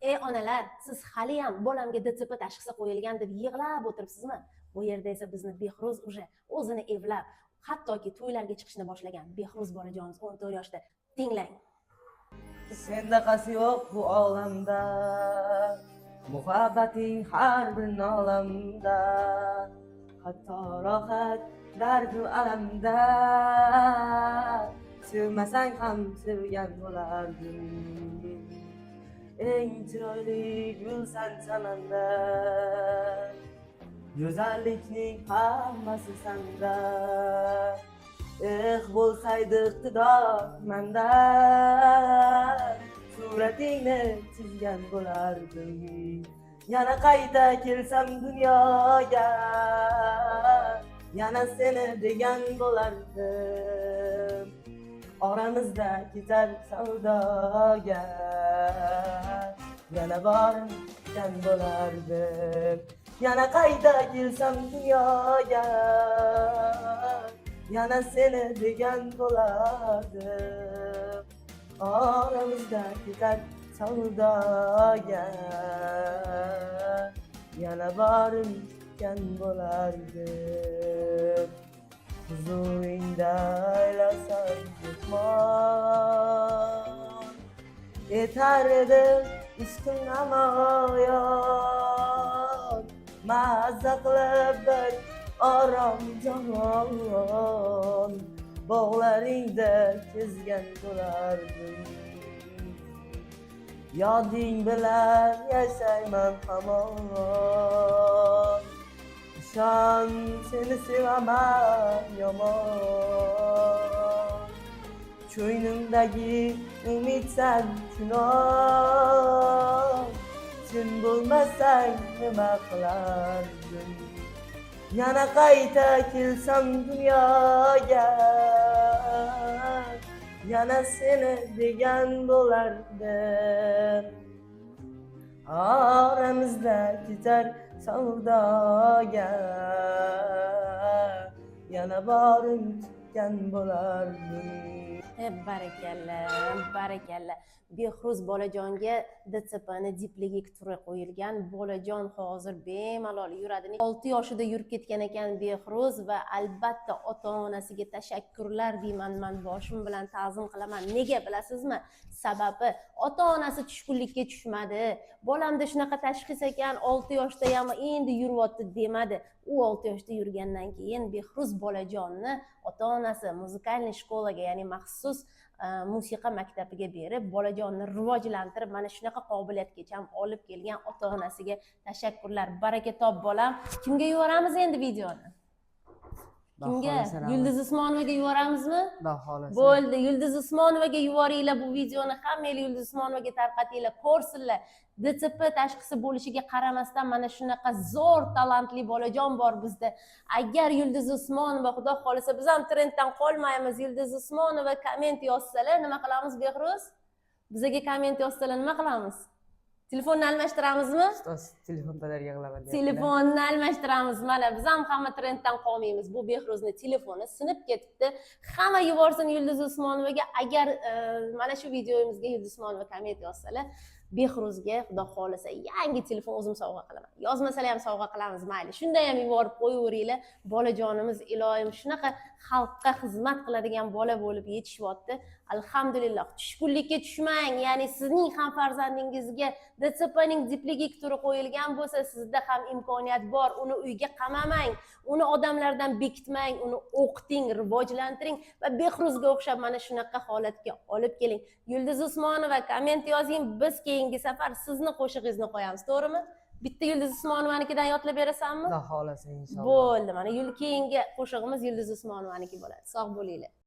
Ey onalar, siz haliyam bolamga DTP tashxisi qo'yilgan deb yig'lab o'tiribsizmi? Bu yerda esa bizni Behruz уже o'zini evlab, hattoki to'ylarga chiqishni boshlagan Behruz bolajonimiz 14 yoshda. Tinglang. Sendaqasi yo'q bu olamda, muhabbating har bir nolamda, hatto rohat dardu alamda. Sevmasang ham sevgan bo'lardim. Eng chiroyli gulsan chamanda, go'zallikning hammasi sanda. Eh, bo'lsaydi iqtidor manda, suratingni chizgan bo'lardim. Yana qayta kelsam dunyoga, yana seni degan bo'lardim. Oramizda ketar savdoga, yana borim kutgan bo'lardim. Yana qayta kelsam dunyoga, yana seni degan bo'lardim. Oramizda ketar savdoga, yana borim kutgan bo'lardim. Huzuringda aylasam mehmon, etar edim ishqim namoyon. Mazza qilib bir orom jon, bog'laringda kezgan bo'lardim. Yoding bilan yashayman hamon, ishon, seni sevaman yomon. Ko'nglimdagi umidsan chinor, sen bo'lmasang nima qilardim? Yana qayta kelsam dunyoga, yana seni degan bo'lardim. Oramizda ketar savdoga, yana borim tutgan bo'lardim. E, barakalla, barakalla! Behruz bolajonga DTPni diplegik turi qo'yilgan. Bolajon hozir bemalol yuradi. 6 yoshida yurib ketgan ekan Behruz va albatta ota onasiga tashakkurlar deyman man, boshim bilan ta'zim qilaman. Nega bilasizmi? Sababi ota onasi tushkunlikka tushmadi. Bolamda shunaqa tashxis ekan, 6 yoshda ham endi yuryapti demadi. U 6 yoshda yurgandan keyin Behruz bolajonni ota onasi музыкальный школа ga, ya'ni maxsus musiqa maktabiga berib, bolajonni rivojlantirib, mana shunaqa qobiliyatgacha ham olib kelgan ota onasiga tashakkurlar. Baraka top, bolam. Kimga yuboramiz endi videoni? Kimga? Yulduz Usmonovaga yuboramizmi? Xudo xohlasa. Bo'ldi, Yulduz Usmonovaga yuboringlar bu videoni. Hammanglar Yulduz Usmonovaga tarqatinglar, ko'rsinlar. DTP tashxisi bo'lishiga qaramasdan mana shunaqa zo'r talantli bolajon bor bizda. Agar Yulduz Usmonova, xudo xohlasa, biz ham trenddan qolmaymiz, Yulduz Usmonova komment yozsalar, nima qilamiz, Behruz? Bizaga komment yozsalar, nima qilamiz? Telefonni almashtiramizmi? Ustoz telefon подарка qilaman deyaptilar. Telefonni almashtiramiz. Mana biz ham hamma trenddan qolmaymiz. Bu Behruzni telefoni sinib ketibdi. Hamma yuborsin Yulduz Usmonovaga. Agar mana shu videomizga Yulduz Usmonova komment yozsalar, Behruzga, xudo xohlasa, yangi telefon o'zim sovg'a qilaman. Yozmasalar ham sovg'a qilamiz, mayli, shunda ham yuborib qo'yaveringlar. Bolajonimiz iloyim shunaqa xalqqa xizmat qiladigan bola bo'lib yetishyapti, alhamdulillah. Tushkunlikka tushmang, ya'ni sizning ham farzandingizga DTPning diplegik turi qo'yilgan bo'lsa, sizda ham imkoniyat bor. Uni uyga qamamang, uni odamlardan bekitmang, uni o'qiting, rivojlantiring va Behruzga o'xshab mana shunaqa holatga olib keling. Yulduz Usmonova, komment yozing, biz keyingi safar sizni qo'shig'ingizni qo'yamiz, to'g'rimi? Bitta Yulduz Usmonovanikidan yodlab berasanmi? Xudo xohlasa, inshaalloh. Bo'ldi, mana keyingi qo'shig'imiz Yulduz Usmonovaniki bo'ladi. Sog' bo'linglar.